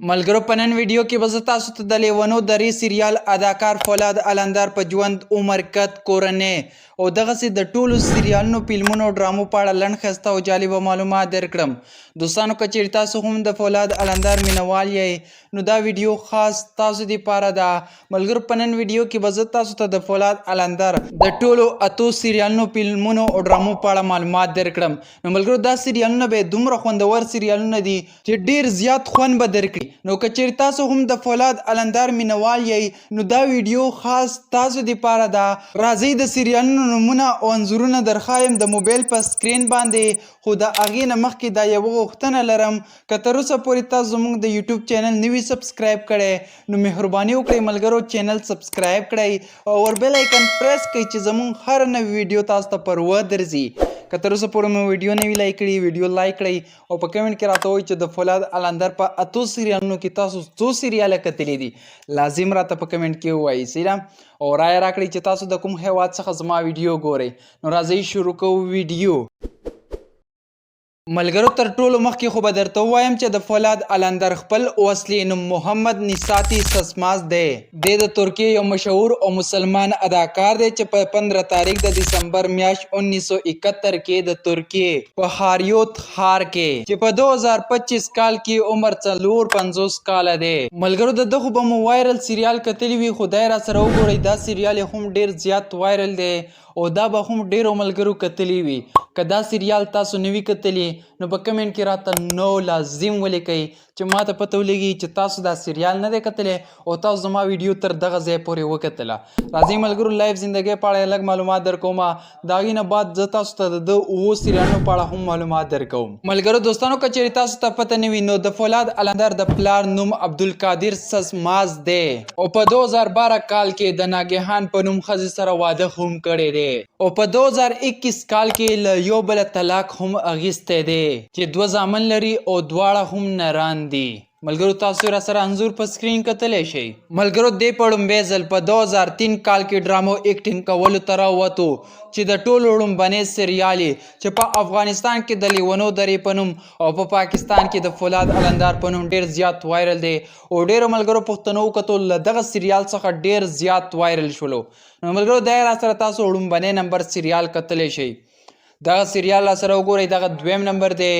ملګرو په نن ویډیو کې به زه تاسو ته د لیونو درې سریال اداکار فولاد الندر په ژوند، عمر، کت، کورنۍ او دغسې د ټولو سریالونو، فلمونو او ډرامو په اړه لنډ، ښایسته او جالبه معلومات درکړم. دوستانو که چیرې تاسو هم د فولاد الندر مینوال یئ نو دا ویډیو خاص تاسو دپاره ده. ملګرو په نن ویډیو کې به زه تاسو ته د فولاد الندر د ټولو اتو سریالونو، فلمونو او ډرامو په اړه معلومات درکړم. نو ملګرو دا سریالونه به دومره خوندور سریالونه دي چې ډیر زیات خوند به درکړي. نو که چیرې تاسو هم د فولاد الندار مینوال یئ نو دا ویډیو خاص تاسو دپاره ده. راځئ د سریالونو نومونه او انځورونه درښایم د موبایل په سکرین باندې، خو د هغې نه مخکې دا یوه غوښتنه لرم، که تر اوسه پورې تاسو زموږ د یوټیوب چینل نه وي سبسکرایب کړی نو مهرباني وکړئ ملګرو چینل سبسکرایب کړئ او ور بیل آیکن پریس کړئ چې زموږ هره نوې ویډیو تاسو ته پر ودرځي. که تر اوسه پورې مو ویډیو نه وي لایک کړي، ویډیو لایک کړئ او په کمنټ کې راته ووایئ چې د فولاد الندر په اتو سریالونو کې تاسو څو سریاله کتلي دي. لازم راته په کمنټ کې ووایئ، صحیح ده، او رایه راکړئ چې تاسو د کوم هیواد څخه زما ویډیو ګورئ. نو راځئ شروع کوو ویډیو. ملګرو تر ټولو مخکې خو به درته ووایم چې د فولاد الندر خپل او اصلي نوم محمد نساتی سسماز دی. دی د ترکیې یو مشهور او مسلمان اداکار دی چې په 15 تاریخ د دسمبر میاشت 1971 کې د ترکیې په هاریوت ښار کې چې په 2025 کال کې عمر 54 کاله دی. ملګرو د ده خو به مو وایرل سریال کتلی وي، خو دی راسره وګورئ، دا سریال یې هم ډیر زیات وایرل دی او دا به هم ډیرو ملګرو کتلی وي. که دا سریال تاسو نه وي کتلی نو په کمنټ کې راته نو لازم ولیکئ چې ما ته پته ولګي چې تاسو دا سریال نه دی کتلی او تاسو زما ویډیو تر دغه ځای پورې وکتله. راځئ ملګرو لایف زندګۍ په اړه لږ معلومات درکوم، د هغې نه بعد زه تاسو ته د ده اوو سریالونو په اړه هم معلومات درکوم. ملګرو دوستانو که چیرې تاسو ته پته نه وي نو د فولاد الندر د پلار نوم عبدالقادر سسماز دی او په 2012 کال کې د ناګهان په نوم ښځې سره واده هم کړی دی او په 2021 کال کې له یو بله طلاق هم اخیستی دی چې دوه زامن لري او دواړه هم نران دي. ملګرو تاسو را سره انځور په سکرین کتلی شئ. ملګرو دی په ړومبی ځل په 2003 کال کې ډرامو اکټینګ کولو ته راووتو چې د ټولو ړومبنی سریال یې چې په افغانستان کې د لیونو درې په نوم او په پاکستان کې د فولاد الندار په نوم ډیر زیات وایرل دی او ډیرو ملګرو پښتنو وکتو له دغه سریال څخه ډیر زیات وایرل شولو. نو ملګرو دی را سره تاسو ړومبنی نمبر سریال کتلی شئ. دغه سریال را سره وګورئ، دغه دویم نمبر دی،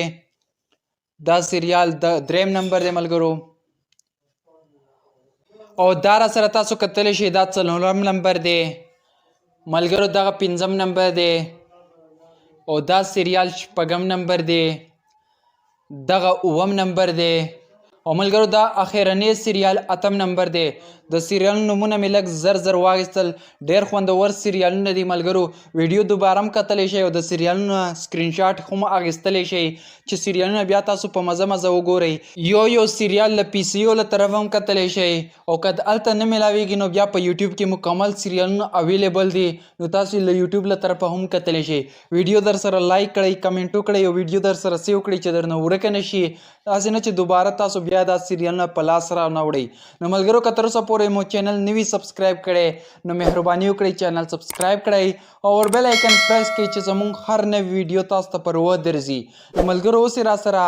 دا سریال د دریم نمبر دی ملګرو، او دا را سره تاسو کتلی شئ دا څلورم نمبر دی ملګرو، دغه پنځم نمبر دی او دا سریال شپږم نمبر دی، دغه اووم نمبر دی او ملګرو دا اخیرنی سریال اتم نمبر دی. د سریال نومونه مې لږ زر زر واخیستل، ډیر خوندور سریالونه دي ملګرو. ویډیو دوباره هم کتلی شئ او د سریالونو سکرین شاټ هم اخیستلی شئ چې سریالونه بیا تاسو په مزه مزه وګورئ. یو یو سریال له پی سی او له طرفه هم کتلی شئ او که هلته نه میلاویږي نو بیا په یوټیوب کې مکمل سریالونه اویلیبل دي، نو تاسو له یوټیوب له طرفه هم کتلی شئ. ویډیو در سره لایک کړئ، کمنټ وکړئ او ویډیو در سره سیو کړئ چې درنه ورکه نه شي، داسې نه چې دوباره تاسو بیا دا سریالونه په لاس را نه وړئ. نو ملګرو که تر اوسه پورې مو چینل نه وي سبسکرایب کړی نو مهرباني وکړئ چینل سبسکرایب کړئ او ور بیل آیکن پریس کړئ چې زموږ هر نوې ویډیو تاسو ته پر ودرځي. نو ملګرو اوس یې راسره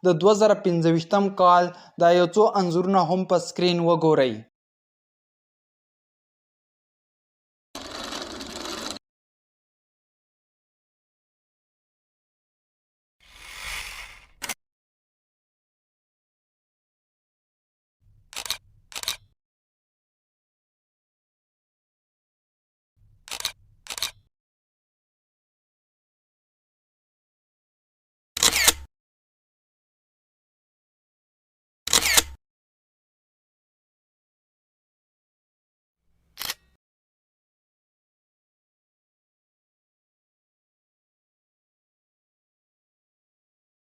د 2025 کال دا یو څو انځورونه هم په سکرین وګورئ.